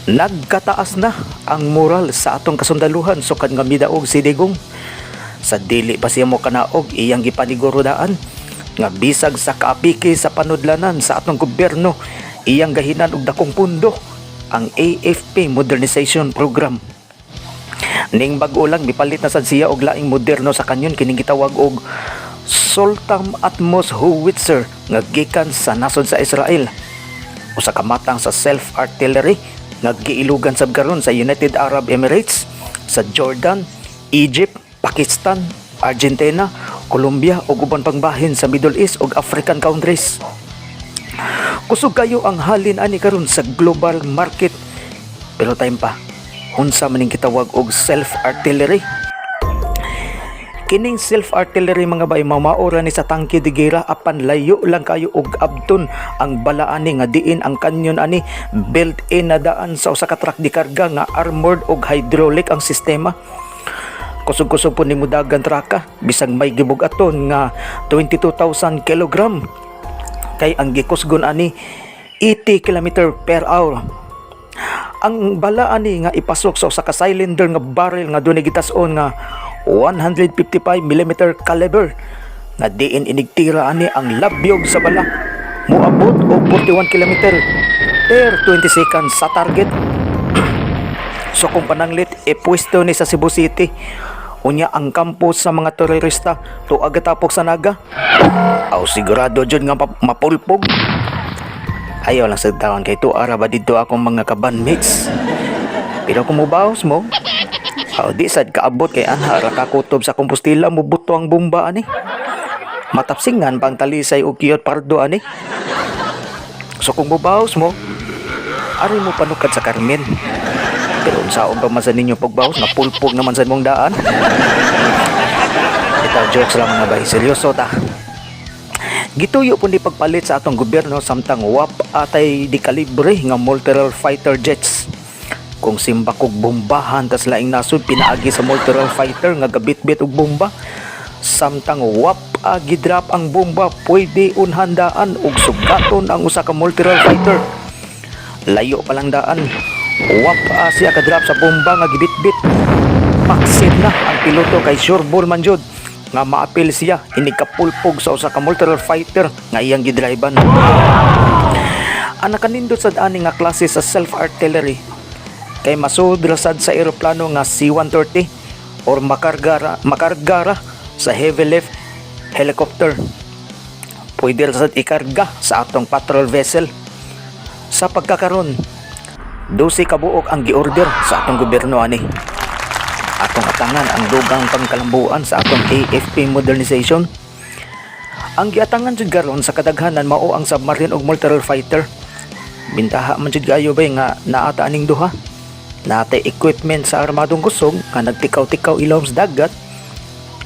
Nagkataas na ang moral sa atong kasundaluhan sukad nga midaog si Digong. Sa dili pa siya mo kanaog, iyang gipaniguro daan nga bisag sa kaapiki sa panudlanan sa atong gobyerno, iyang gahinan og dakong pundo ang AFP Modernization Program. Ning bag-o lang mipalit na sad siya og laing moderno sa kanyon, kining gitawag og Soltam Atmos Howitzer nga gikan sa nasod sa Israel. Usa ka matang sa self-artillery nga giilugan sab karon sa United Arab Emirates, sa Jordan, Egypt, Pakistan, Argentina, Colombia ug uban pang bahin sa Middle East ug African countries. Kusog kayo ang halin ani karon sa global market. Pero time pa, unsa man ning gitawag og self-artillery? Kining self-artillery, mga bay, mamaora ni sa tangke de gera, apan layo lang kayo og abton ang bala ani nga diin ang kanyon ani built-in na daan sa usa ka truck de karga nga armored og hydraulic ang sistema. Kusog-kusog po ni mudagan traka bisag may gibug-aton nga 22,000 kilogram kay ang gikusgon ani 80 km per hour. Ang bala ani nga ipasok sa usa ka cylinder nga barrel nga dunay gitas-on nga 155 mm caliber nga diin inigtira ani ang labyog sa bala moabot og 41 km per 20 seconds sa target. So kung pananglit ipwesto ni sa Cebu City, unya ang kampo sa mga terorista tuag tapok sa Naga, aw sigurado jud nga mapulpog. Ayaw lang sa taon kay tuara ba dito akong mga kabanmates. Pero kung mubaos mo, aw di sad kaabot kay anha ra kakutob sa Compostela mubuto ang bomba ani. Matapsingan pang Talisay og Kiyot Pardo ani. So kung mubaos mo, ari mo panukad sa Carmen. Pero unsaon pa man sa ninyo pagbaos, napulpog naman sa imong daan. Ito, jokes lang, mga bay. Seryoso ta. Gituyo po ni pagpalit sa atong gobyerno samtang wa pa tay di kalibre nga multirole fighter jets. Kung simbakog bombahan tas laing nasod pinaagi sa multirole fighter nga gabitbit og bomba, samtang wa pa gidrop ang bomba, pwede unhandaan og sugaton ang usa ka multirole fighter. Layo pa lang daan. Wa pa siya kadrop sa bomba nga gibitbit, paksid na ang piloto kay sure ball man jud nga maapil siya inig kapulpog sa usa ka multirole fighter nga iyang gidriban. Ang nakanindot sad ani nga klase sa self-artillery kay masud ra sad sa eroplano nga C-130 or makargara sa heavy lift helicopter. Pwede ra sad ikarga sa atong patrol vessel. Sa pagkakaron, 12 kabuok ang giorder sa atong gobyerno ani. Atong atangan ang dugang pangkalambuan sa atong AFP modernization. Ang giatangan jud karon sa kadaghanan mao ang submarine ug multirole fighter. Bintaha man jud kayo bay nga naata aning duha. Naatay equipment sa armadong kusog nga nagtikaw-tikaw ilawom sa dagat.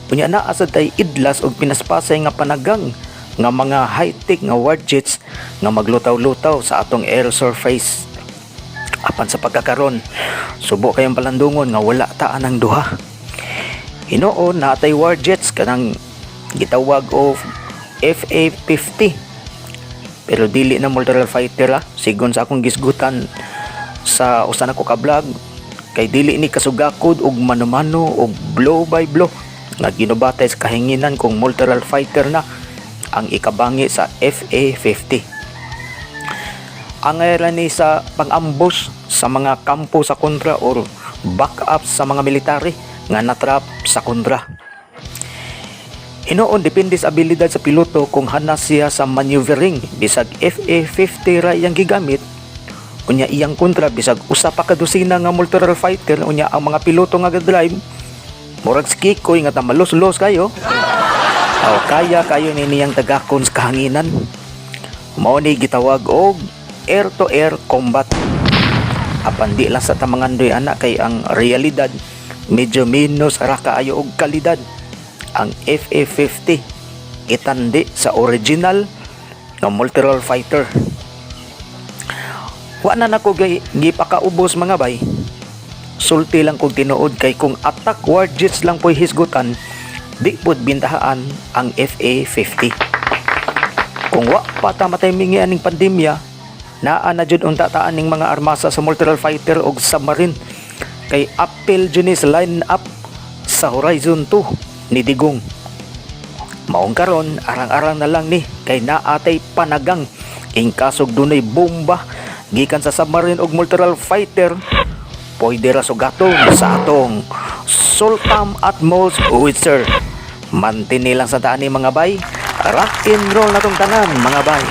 Unya naa sad tay idlas og pinaspasay nga panagang nga mga high-tech nga war jets nga maglutaw-lutaw sa atong air surface. Apan sa pagkakaron, subo kayong palandungon nga wala ta anang duha. Hinuon natay war jets kanang gitawag og FA-50. Pero dili na multirole fighter ah. Sigon sa akong gisgutan sa usa nako ka vlog kay dili ni kasugakod og mano-mano og blow by blow nga ginubatay sa kahinginan kung multirole fighter na ang ikabangi sa FA-50. Angay ra ni sa pang-ambush sa mga kampo sa kontra or backup sa mga military nga natrap sa kontra. Hinuon depende sa abilidad sa piloto kung hanas siya sa maneuvering, bisag FA-50 ra iyang gigamit, unya iyang kontra bisag usa pa ka dosina nga multirole fighter, unya ang mga piloto nga ga-drive murag si Kikoy nga tamalos-los kayo. Aw, kaya kayo ni niyang tagakon sa kahanginan. Mao ni gitawag og air to air combat. Apan di lang sa tamangandoy ana kay ang realidad medyo minus ra kaayo og kalidad ang FA-50 itandi sa original nga multirole fighter. Wa na nako gipakaubos, mga bay. Sulti lang kog tinuod kay kung attack war jets lang po'y hisgutan, di pod bintahaan ang FA-50. Kung wa pa ta mataymingi aning pandemya, Naa na jud unta taan ning mga armasa sa multirole fighter og submarine kay apil jud ni sa line up sa Horizon 2 ni Digong. Maong karon, arang-arang na lang ni kay naatay panagang in kasog dunay bomba gikan sa submarine og multirole fighter, pwede ra sugaton sa atong Soltam Atmos Howitzer. Mantini lang sa taan ni, mga bay. Rock and roll na tong tanan, mga bay.